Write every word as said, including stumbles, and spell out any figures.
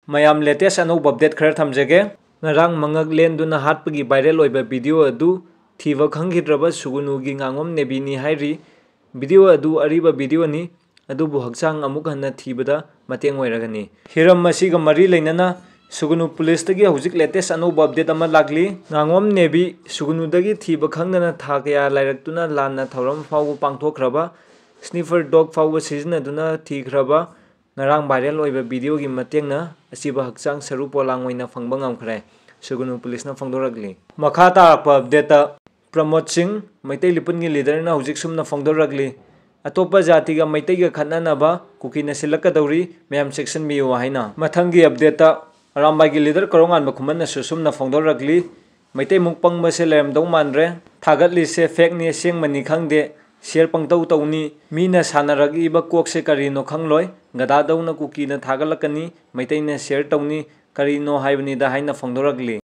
ꯃꯌꯥꯝ, latest ꯑꯅꯧꯕ update ꯈꯔ ꯊꯝꯖꯒꯦ꯫ ꯉꯔꯥꯡ ꯃꯉꯛ ꯂꯦꯟꯗꯨꯅ ꯍꯥꯠꯄꯒꯤ viral ꯑꯣꯏꯕ video ꯑꯗꯨ ꯊꯤꯕ ꯈꯪꯈꯤꯗ꯭ꯔꯕ ꯁꯨꯒꯨꯅꯨꯒꯤ ꯉꯥꯉꯣꯝ ꯅꯦꯕꯤꯅꯤ ꯍꯥꯏꯔꯤ꯫ Video ꯑꯗꯨ ꯑꯔꯤꯕ videoꯅꯤ, ꯑꯗꯨꯕꯨ ꯍꯛꯆꯥꯡ ꯑꯃꯨꯛ ꯍꯟꯅ ꯊꯤꯕꯗ ꯃꯇꯦꯡ ꯑꯣꯏꯔꯒꯅꯤ꯫ ꯍꯤꯔꯝ ꯑꯁꯤꯒ ꯃꯔꯤ ꯂꯩꯅꯅ ꯁꯨꯒꯨꯅꯨ policeꯇꯒꯤ ꯍꯧꯖꯤꯛ latest ꯑꯅꯧꯕ update ꯑꯃ ꯂꯥꯛꯂꯤ꯫ ꯉꯥꯉꯣꯝ ꯅꯦꯕꯤ ꯁꯨꯒꯨꯅꯨꯗꯒꯤ ꯊꯤꯕ ꯈꯪꯗꯅ ꯊꯥ ꯀꯌꯥ ꯂꯥꯏꯔꯛꯇꯨꯅ ꯂꯥꯟꯅ ꯊꯧꯔꯝ ꯐꯥꯎꯕ ꯄꯥꯡꯊꯣꯛꯈ꯭ꯔꯕ, sniffer dog ꯐꯥꯎꯕ ꯁꯤꯖꯤꯟꯅꯗꯨꯅ ꯊꯤꯈ꯭ꯔꯕ, ꯉꯔꯥꯡ viral ꯑꯣꯏꯕ videoꯒꯤ ꯃꯇꯦꯡꯅ ꯑꯁꯤꯕ ꯍꯛꯆꯥꯡ ꯁꯔꯨ ꯄꯣꯂꯥꯡ ꯑꯣꯏꯅ ꯐꯪꯕ ꯉꯝꯈ꯭ꯔꯦ, ꯁꯨꯒꯨꯅꯨ policeꯅ ꯐꯣꯡꯗꯣꯔꯛꯂꯤ꯫ ꯃꯈꯥ ꯇꯥꯔꯛꯄ updateꯇ, ꯄ꯭ꯔꯃꯣꯗ ꯁꯤꯡ, ꯃꯩꯇꯩ ꯂꯤꯄꯨꯟꯒꯤ leaderꯅ ꯍꯧꯖꯤꯛ ꯁꯨꯝꯅ ꯐꯣꯡꯗꯣꯔꯛꯂꯤ, "ꯑꯇꯣꯞꯄ ꯖꯥꯇꯤꯒ ꯃꯩꯇꯩꯒ ꯈꯠꯅꯅꯕ ꯀꯨꯀꯤꯅ ꯁꯤꯜꯂꯛꯀꯗꯧꯔꯤ, ꯃꯌꯥꯝ ꯆꯦꯛꯁꯤꯟꯕꯤꯌꯨ" ꯍꯥꯏꯅ꯫ ꯃꯊꯪꯒꯤ updateꯇ, ꯑꯔꯥꯝꯕꯥꯏꯒꯤ leader ꯀꯣꯔꯧꯉꯥꯟꯕ ꯈꯨꯃꯟꯅꯁꯨ ꯁꯨꯝꯅ ꯐꯣꯡꯗꯣꯔꯛꯂꯤ, "ꯃꯩꯇꯩ ꯃꯨꯛ ꯄꯪꯕꯁꯦ ꯂꯩꯔꯝꯗꯧ ꯃꯥꯟꯗ꯭ꯔꯦ, ꯊꯥꯒꯠꯂꯤꯁꯦ fakeꯅꯤ ꯑꯁꯦꯡꯕꯅꯤ ꯈꯪꯗꯦ, share ꯄꯪꯇꯧ ꯇꯧꯅꯤ, ꯃꯤꯅ ꯁꯥꯟꯅꯔꯛꯏꯕ ꯀꯣꯛꯁꯦ ꯀꯔꯤꯅꯣ ꯈꯪꯂꯣꯏ, ꯒꯗꯥꯗꯧꯅ ꯀꯨꯀꯤꯅ ꯊꯥꯒꯠꯂꯛꯀꯅꯤ, ꯃꯩꯇꯩꯅ share ꯇꯧꯅꯤ, ꯀꯔꯤꯅꯣ ꯍꯥꯏꯕꯅꯤꯗ" ꯍꯥꯏꯅ ꯐꯣꯡꯗꯣꯔꯛꯂꯤ꯫